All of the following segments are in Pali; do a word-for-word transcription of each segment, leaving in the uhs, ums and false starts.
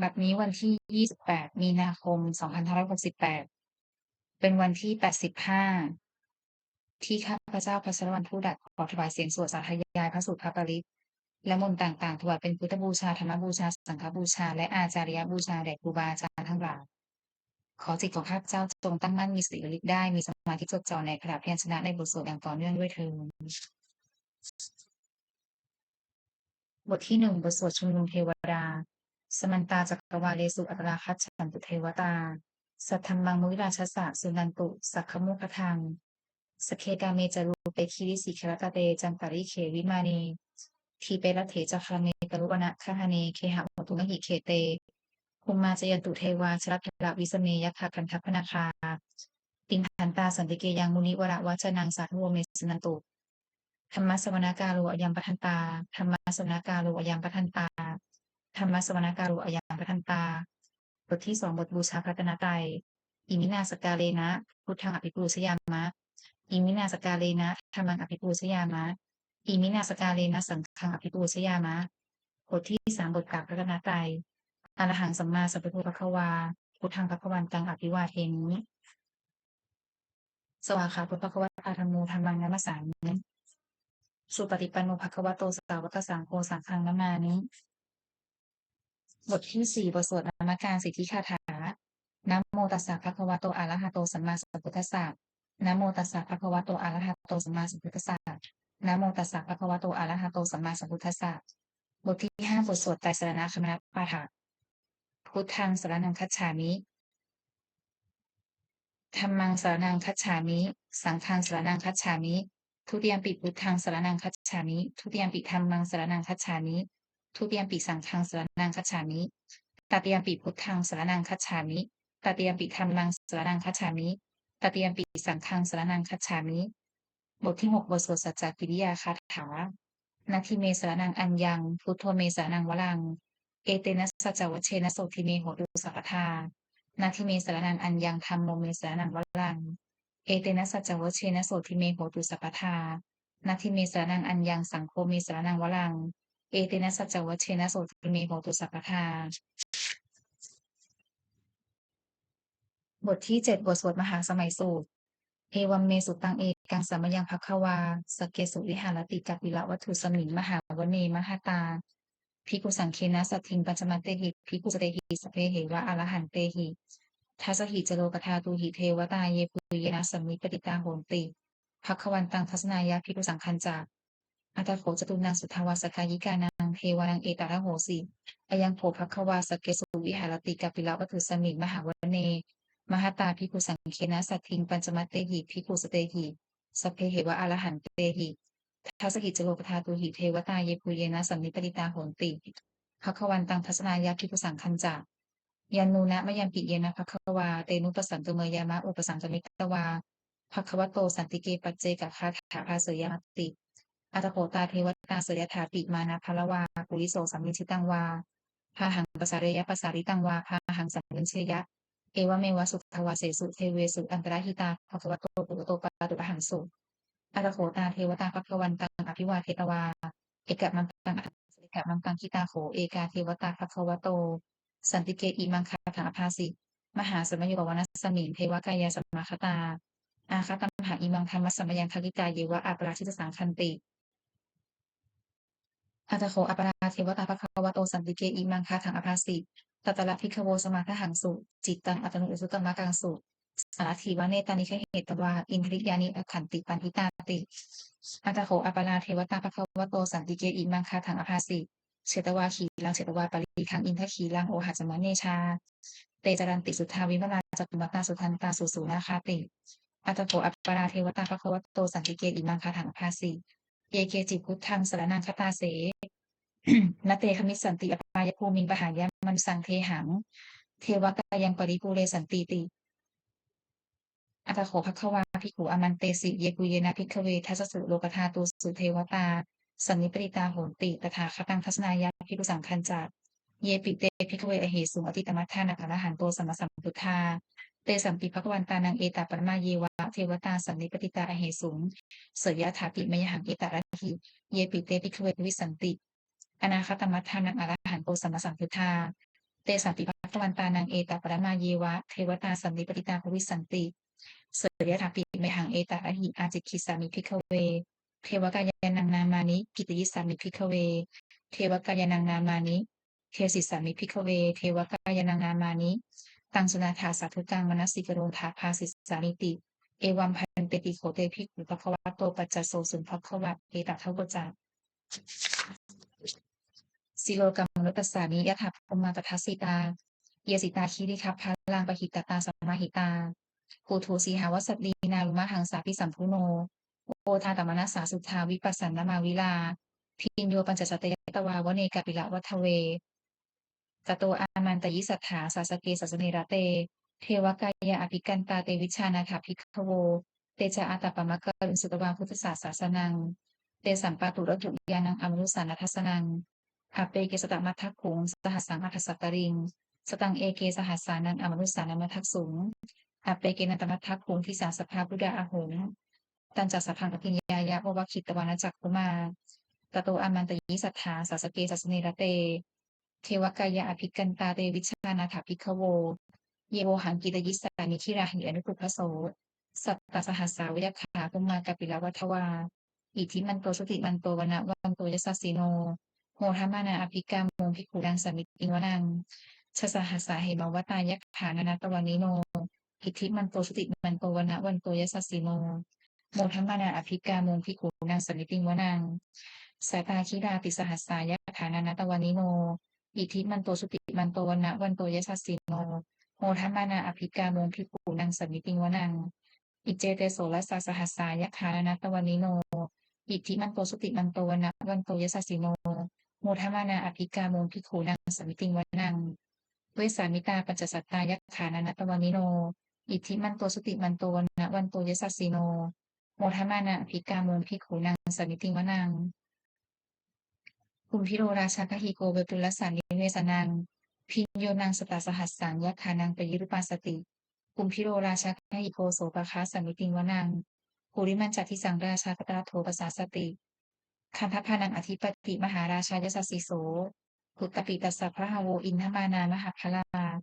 บัดนี้วันที่ยี่สิบแปดมีนาคมสองพันห้าร้อยหกสิบแปด เป็นวันที่แปดสิบห้า ที่ข้าพเจ้าพัชรวรรณ ผู้ดัด ขอถวายเสียงสวดสาธยายพระสูตรพระปริตร และมนต์ต่างๆ ถวายเป็นพุทธบูชา ธรรมบูชา สังฆบูชา และอาจาริยบูชาแด่ครูบาอาจารย์ทั้งหลาย ขอจิตของข้าพเจ้าจงตั้งมั่นมีสติระลึกได้ มีสมาธิจดจ่อในอักขระพยัญชนะในบทสวดอย่างต่อเนื่องด้วยเทอญ บทที่หนึ่ง บทสวดชุมนุมเทวดา Samantā cakkavāḷesu atrāgacchantu devatā, saddhammaṃ munirājassa suṇantu saggamokkhadaṃ. Sagge kāme ca rūpe girisikharataṭe cantalikkhe vimāne, dīpe raṭṭhe ca gāme taruvanagahane gehavatthumhi khette, bhummā cāyantu devā jalathalavisame yakkhagandhabbanāgā, tiṭṭhantā santike yaṃ munivaravacanaṃ sādhavo me suṇantu. Dhammassavanakālo ayambhadantā. Dhammassavanakālo ayambhadantā. Dhammassavanakālo ayambhadantā. บทที่สอง บทบูชาพระรัตนตรัย Iminā sakkārena buddhaṃ abhipūjayāma. Iminā sakkārena dhammaṃ abhipūjayāma. Iminā sakkārena saṅghaṃ abhipūjayāma. บทที่สาม บทกราบพระรัตนตรัย Arahaṃ sammāsambuddho bhagavā, buddhaṃ bhagavantaṃ abhivādemi. Svākkhāto bhagavatā dhammo, dhammaṃ namassāmi. Supaṭipanno bhagavato sāvakasaṅgho, saṅghaṃ namāmi. บทที่สี่ บทสวดนมการสิทธิคาถา Namo tassa bhagavato arahato sammāsambuddhassa. Namo tassa bhagavato arahato sammāsambuddhassa. Namo tassa bhagavato arahato sammāsambuddhassa. บทที่ห้า บทสวดไตรสรณคมนปาฐะ Buddhaṃ saraṇaṃ gacchāmi. Dhammaṃ saraṇaṃ gacchāmi. Saṅghaṃ saraṇaṃ gacchāmi. Dutiyampi buddhaṃ saraṇaṃ gacchāmi. Dutiyampi dhammaṃ saraṇaṃ gacchāmi. Dutiyampi saṅghaṃ saraṇaṃ gacchāmi. Tatiyampi buddhaṃ saraṇaṃ gacchāmi. Tatiyampi dhammaṃ saraṇaṃ gacchāmi. Tatiyampi saṅghaṃ saraṇaṃ gacchāmi. บทที่หก บทสวดสัจจกิริยาคาถา Natthi me saraṇaṃ aññaṃ, buddho me saraṇaṃ varaṃ, etena saccavajjena sotthi me hotu sabbadā. Natthi me saraṇaṃ aññaṃ, dhammo me saraṇaṃ varaṃ, etena saccavajjena sotthi me hotu sabbadā. Natthi me saraṇaṃ aññaṃ, saṅgho me saraṇaṃ varaṃ, etena saccavajjena sotthi me hotu sabbadā. บทที่เจ็ด บทสวดมหาสมัยสูตร Evaṃ me sutaṃ. Ekaṃ samayaṃ bhagavā sakkesu viharati kapilavatthusmiṃ mahāvane mahatā bhikkhusaṅghena saddhiṃ pañcamattehi bhikkhusatehi sabbeheva arahantehi. Dasahi ca lokadhātūhi devatā yebhuyyena sannipatitā honti bhagavantaṃ dassanāya bhikkhusaṅghañca. Atha kho catunnaṃ suddhāvāsakāyikānaṃ devānaṃ etadahosi: Ayaṃ kho bhagavā sakkesu viharati kapilavatthusmiṃ mahāvane mahatā bhikkhusaṅghena saddhiṃ pañcamattehi bhikkhusatehi sabbeheva arahantehi. Dasahi ca lokadhātūhi devatā yebhuyyena sannipatitā honti bhagavantaṃ dassanāya bhikkhusaṅghañca. Yannūna mayampi yena bhagavā tenupasaṅkameyyāma, upasaṅkamitvā bhagavato santike paccekagāthā bhāseyyāmāti. Atha kho tā devatā seyyathāpi mānā balavā puriso sammiñjitaṃ vā bāhaṃ pasāreyya, pasāritaṃ vā bāhaṃ sammiñjeyya, evameva suddhāvāsesu devesu antarahitā bhagavato purato pāturahaṃsu. Atha kho tā devatā bhagavantaṃ abhivādetvā ekamantaṃ aṭṭhaṃsu. Ekamantaṃ ṭhitā kho ekā devatā bhagavato santike imaṃ gāthaṃ abhāsi: Mahāsamayo pavanasmiṃ, devakāyā samāgatā, āgatamha imaṃ dhammasamayaṃ, dakkhitāyeva aparājitasaṅghanti. Atha kho aparā devatā bhagavato santike imaṃ gāthaṃ abhāsi: Tatra bhikkhavo samādahaṃsu, cittaṃ attano ujukamakaṃsu, sārathīva nettāni gahetvā, indriyāni rakkhanti paṇḍitāti. Atha kho aparā devatā bhagavato santike imaṃ gāthaṃ abhāsi: Chetvā khīlaṃ chetvā palighaṃ, indakhīlaṃ ohaccamanejā, te caranti suddhā vimalā, cakkhumatā sudantā susunāgāti. Atha kho aparā devatā bhagavato santike imaṃ gāthaṃ abhāsi: Ye keci buddhaṃ saraṇaṃ gatāse, na te gamissanti apāyabhūmiṃ, pahāya mānusaṃ dehaṃ, devakāyaṃ paripūressantīti. Atha kho bhagavā bhikkhū āmantesi: Yebhuyyena bhikkhave dasasu lokadhātūsu devatā sannipatitā honti tathāgataṃ dassanāya bhikkhusaṅghañca. Yepi te bhikkhave ahesuṃ atītamaddhānaṃ arahanto sammāsambuddhā, tesampi bhagavantānaṃ etaparamāyeva devatā sannipatitā ahesuṃ, seyyathāpi mayhaṃ etarahi. Yepi te bhikkhave bhavissanti anāgatamaddhānaṃ arahanto sammāsambuddhā, Tesampi bhagavantānaṃ etaparamāyeva devatā sannipatitā bhavissanti. Seyyathāpi mayhaṃ etarahi ācikkhissāmi bhikkhave. Devakāyānaṃ nāmāni kittayissāmi bhikkhave. Devakāyānaṃ nāmāni desissāmi bhikkhave. Devakāyānaṃ nāmāni taṃ suṇātha sādhukaṃ manasikarotha bhāsissāmīti. Evaṃ bhanteti kho te bhikkhū bhagavato paccassosuṃ. Bhagavā etadavoca. Silokamanukassāmi yattha bhummā tadassitā. Ye sitā girigabbharaṃ pahitattā samāhitā. Puthū sīhāva sallīnā lomahaṃsābhisambhuno. Odātamanasā suddhā vippasannamanāvilā. Bhiyyo pañcasate ñatvā vane kāpilavatthave. Tato āmantayi satthā sāvake sāsane rate. Devakāyā abhikkantā te vijānātha bhikkhavo. Te ca ātappamakaruṃ sutvā buddhassa sāsanaṃ. Tesampāturahu ñāṇaṃ amanussāna dassanaṃ. Appeke satamaddakkhuṃ sahassaṃ athasattariṃ. Sataṃ eke sahassānaṃ amanussānamaddasuṃ. Appekenantamaddakkhuṃ disā sabbā phuṭā ahuṃ. Tañca sabbaṃ abhiññāya vavakkhitvāna cakkhumā. Tato āmantayi satthā sāvake sāsane rate. Devakāyā abhikkantā te vijānātha bhikkhavo. Ye vohaṃ kittayissāmi girāhi anupubbaso. Sattasahassā va yakkhā bhummā kāpilavatthavā. Iddhimanto jutimanto vaṇṇavanto yasassino. Modamānā abhikkāmuṃ bhikkhūnaṃ samitiṃ vanaṃ. Chasahassā hemavatā yakkhā nānattavaṇṇino. Iddhimanto jutimanto vaṇṇavanto yasassino. Modamānā abhikkāmuṃ bhikkhūnaṃ samitiṃ vanaṃ. Sātāgirā tisahassā yakkhā nānattavaṇṇino. Iddhimanto jutimanto vaṇṇavanto yasassino. Modamānā abhikkāmuṃ bhikkhūnaṃ samitiṃ vanaṃ. Iccete soḷasasahassā yakkhā nānattavaṇṇino. Iddhimanto jutimanto vaṇṇavanto yasassino. Modamānā abhikkāmuṃ bhikkhūnaṃ samitiṃ vanaṃ. Vessāmittā pañcasatā yakkhā nānattavaṇṇino. Iddhimanto jutimanto vaṇṇavanto yasassino. Modamānā abhikkāmuṃ bhikkhūnaṃ samitiṃ vanaṃ. Kumbhīro rājagahiko vepullassa nivesanaṃ. Bhiyyo naṃ satasahassaṃ yakkhānaṃ payirupāsati. Kumbhīro rājagahiko sopāga samitiṃ vanaṃ. Purimañca disaṃ rājā dhataraṭṭho pasāsati. Gandhabbānaṃ ādhipati mahārājā yasassi so. Puttāpi tassa bahavo indanāmā mahabbalā.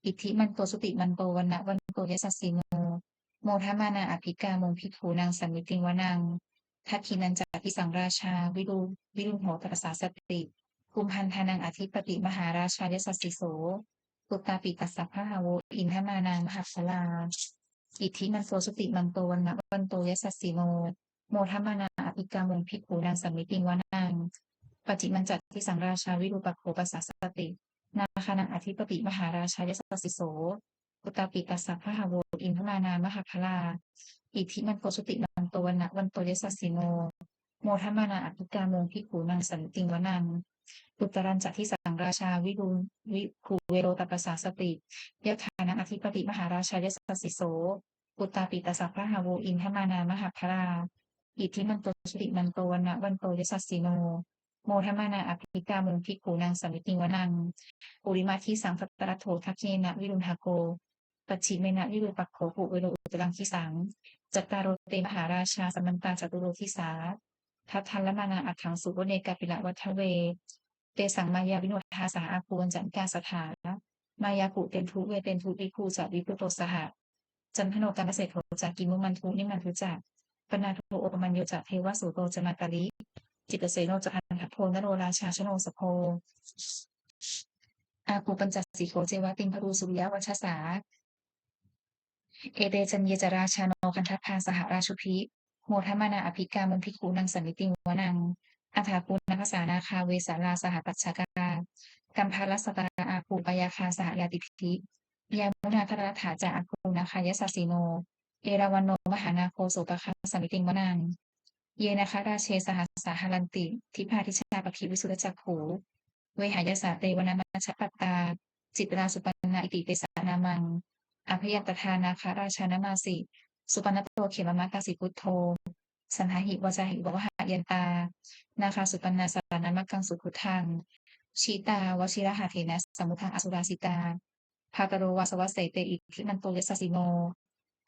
Iddhimanto jutimanto vaṇṇavanto yasassino. Modamānā abhikkāmuṃ bhikkhūnaṃ samitiṃ vanaṃ. Dakkhiṇañca disaṃ rājā viru- virūḷho pasāsati. Kumbhaṇḍānaṃ ādhipati mahārājā yasassi so. Puttāpi tassa bahavo indanāmā mahabbalā. Iddhimanto jutimanto vaṇṇavanto yasassino. Modamānā abhikkāmuṃ bhikkhūnaṃ samitiṃ vanaṃ. Pacchimañca disaṃ rājā virūpakkho pasāsati. Nāgānaṃ ādhipati mahārājā yasassi so. Puttāpi tassa bahavo indanāmā mahabbalā. Iddhimanto jutimanto vaṇṇavanto yasassino. Modamānā abhikkāmuṃ bhikkhūnaṃ samitiṃ vanaṃ. Uttarañca disaṃ rājā viru- vi- kuvero tappasāsati. Yakkhānaṃ ādhipati mahārājā yasassi so. Puttāpi tassa bahavo indanāmā mahabbalā. Iddhimanto jutimanto vaṇṇavanto yasassino. Modamānā abhikkāmuṃ bhikkhūnaṃ samitiṃ vanaṃ. Purimadisaṃ dhataraṭṭho dakkhiṇena virūḷhako. Pacchimena virūpakkho kuvero uttaraṃ disaṃ. Cattāro te mahārājā samantā caturo disā. Daddallamānā aṭṭhaṃsu vane kāpilavatthave. Tesaṃ māyāvino dāsā āgū vañcanikā saṭhā. Māyā kuṭeṇḍu veṭeṇḍu viṭū ca viṭuṭo saha. Candano kāmaseṭṭho ca kinnughaṇḍu nighaṇḍu ca. Panādo opamañño ca devasūto ca mātali. Cittaseno ca gandhabbo naḷorājā janosabho. Āgū pañcasikho ceva timbarū suriyavaccasā. Ete caññe ca rājāno gandhabbā saha rājubhi. Modamānā abhikkāmuṃ bhikkhūnaṃ samitiṃ vanaṃ. Athāgū nābhasā nāgā vesālā sahatacchakā. Kambalassatarā āgū pāyāgā saha ñātibhi. Yāmunā dhataraṭṭhā ca āgū nāgā yasassino. Erāvaṇo mahānāgo sopāga samitiṃ vanaṃ. Ye nāgarāje sahasā haranti dibbā dijā pakkhi visuddhacakkhū. Vehāyasā te vanamajjhapattā citrā supaṇṇā iti tesa nāmaṃ. Abhayaṃ tadā nāgarājānamāsi supaṇṇato khemamakāsi buddho. Saṇhāhi vācāhi upavhayantā nāgā supaṇṇā saraṇamakaṃsu buddhaṃ. Jitā vajirahatthena samuddaṃ asurā sitā. Bhātaro vāsavassete iddhimanto yasassino.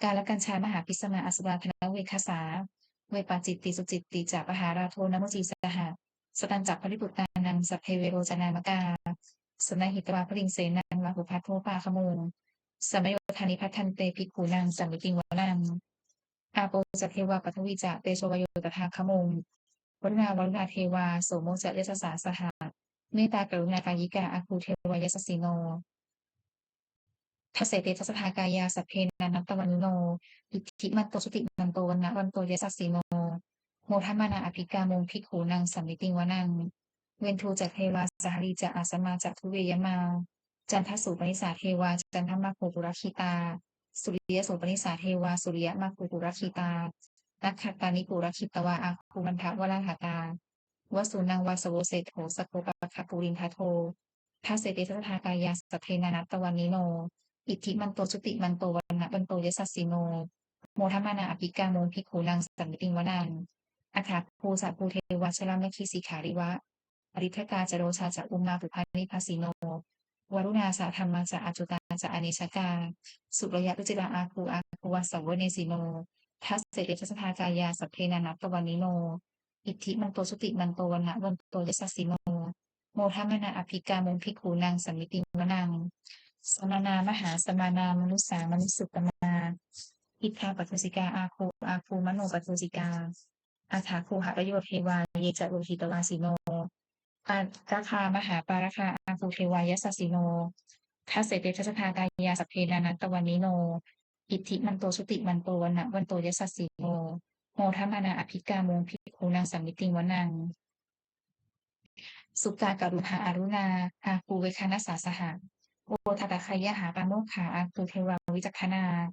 Kālakañjā mahābhismā asurā dānaveghasā. Vepacitti sucitti ca pahārādo namucī saha. Satañca baliputtānaṃ sabbe verocanāmakā. sannayhitvā baliṃ senaṃ rāhubhaddamupāgamuṃ. Samayodāni bhaddante bhikkhūnaṃ samitiṃ vanaṃ. Āpo ca devā paṭhavī ca tejo vāyo tadāgamuṃ. Varuṇā vāruṇā devā somo ca yasasā saha. Mettākaruṇākāyikā āgū devā yasassino. Dasete dasadhā kāyā sabbe nānattavaṇṇino. Iddhimanto jutimanto vaṇṇavanto yasassino. Modamānā abhikkāmuṃ bhikkhūnaṃ samitiṃ vanaṃ. Veṇḍū ca devā sahalī ca asamā ca duve yamā. Candassūpanisā devā candamāgū purakkhitā. Suriyassūpanisā devā suriyamāgū purakkhitā. Nakkhattāni purakkhitvā āgū mandavalāhakā. Vasūnaṃ vāsavo seṭṭho sakkopāga purindado. Dasete dasadhā kāyā sabbe nānattavaṇṇino. Iddhimanto jutimanto vaṇṇavanto yasassino. Modamānā abhikkāmuṃ bhikkhūnaṃ samitiṃ vanaṃ. Athāgū sahabhū devā jalamaggisikhāriva. Ariṭṭhakā ca rojā ca ummāpupphanibhāsino. Varuṇā sahadhammā ca accutā ca anejakā. Sūleyyarucirā āgū āgū vāsavanesino. Dasete dasadhā kāyā sabbe nānattavaṇṇino. Iddhimanto jutimanto vaṇṇavanto yasassino. Modamānā abhikkāmuṃ bhikkhūnaṃ samitiṃ vanaṃ. Samānā mahāsamānā mānusā mānusuttamā. Khiḍḍāpadosikā āgū āgū manopadosikā. Athāgū harayo devā ye ca lohitavāsino. Pāragā mahāpāragā āgū devā yasassino. Dasete dasadhā kāyā sabbe nānattavaṇṇino. Iddhimanto jutimanto vaṇṇavanto yasassino. Modamānā abhikkāmuṃ bhikkhūnaṃ samitiṃ vanaṃ. Sukkā karumhā aruṇā āgū veghanasā saha. Odātagayhā pāmokkhā āgū devā vicakkhaṇā.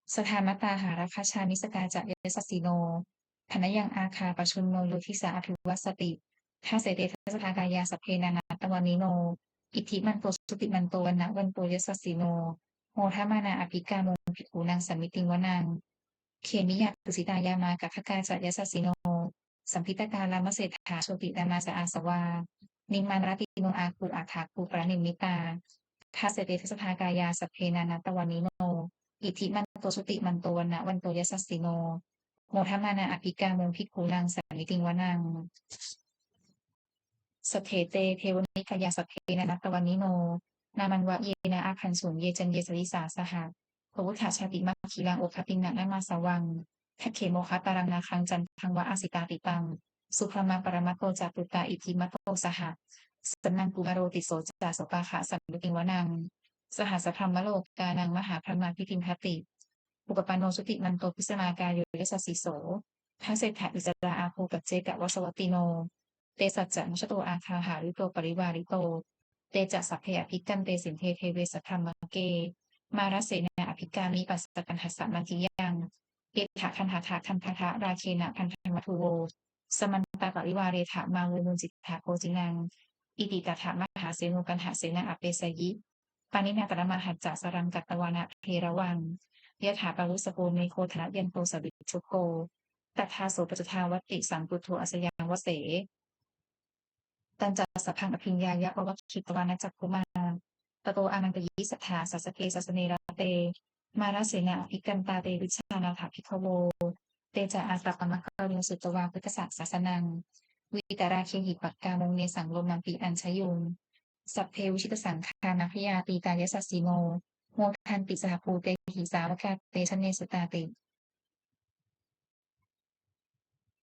Sadāmattā hāragajā missakā ca yasassino. Thanayaṃ āgā pajjunno yo disā abhivassati. Dasete dasadhā kāyā sabbe nānattavaṇṇino. Iddhimanto jutimanto vaṇṇavanto yasassino. Modamānā abhikkāmuṃ bhikkhūnaṃ samitiṃ vanaṃ. Khemiyā tusitā yāmā kaṭṭhakā ca yasassino. Lambitakā lāmaseṭṭhā jotināmā ca āsavā. Nimmānaratino āgū athāgū paranimmitā. Dasete dasadhā kāyā sabbe nānattavaṇṇino. Iddhimanto jutimanto vaṇṇavanto yasassino. Modamānā abhikkāmuṃ bhikkhūnaṃ samitiṃ vanaṃ. Saṭṭhete devanikāyā sabbe nānattavaṇṇino. Nāmanvayena āgañchuṃ ye caññe sadisā saha. Pavutthajātimakkhilaṃ oghatiṇṇamanāsavaṃ. Dakkhemoghataraṃ nāgaṃ candaṃva asitātitaṃ. Subrahmā paramatto ca puttā iddhimato saha. Sanaṅkumāro tisso ca sopāga samitiṃ vanaṃ. Sahassabrahmalokānaṃ mahābrahmābhitiṭṭhati. Upapanno jutimanto bhismākāyo yasassi so. Dasettha issarā āgū paccekavasavattino. Te saccavajjā āgā hārito parivārito. Te ca sabbe abhikkante sinde deve sabrahmake. Mārasenā abhikkāmi passa kaṇhassa mandiyaṃ. Etha gaṇhatha gaṇhatha rāgena bandhamatthu vo. Samantā parivāretha mā vo muñcittha koci naṃ. Iti tattha mahāseno kaṇhasenaṃ apesayi. Pāṇinā talamāhacca saraṃ katvāna bheravaṃ. Yathā pāvussako megho thanayanto savijjuko. Tadā so paccudāvatti saṅkuddho asayaṃvase. Tañca sabbaṃ abhiññāya vavakkhitvāna cakkhumā. Tato āmantayi satthā sāvake sāsane rate. Mārasenā abhikkantā te vijānātha bhikkhavo. Te ca ātappamakaruṃ sutvā buddhassa sāsanaṃ. Vītarāgehi pakkāmuṃ nesaṃ lomampi iñjayuṃ. Sabbe vijitasaṅgāmā bhayātītā yasassino. Modanti saha bhūtehi sāvakā te janesutāti.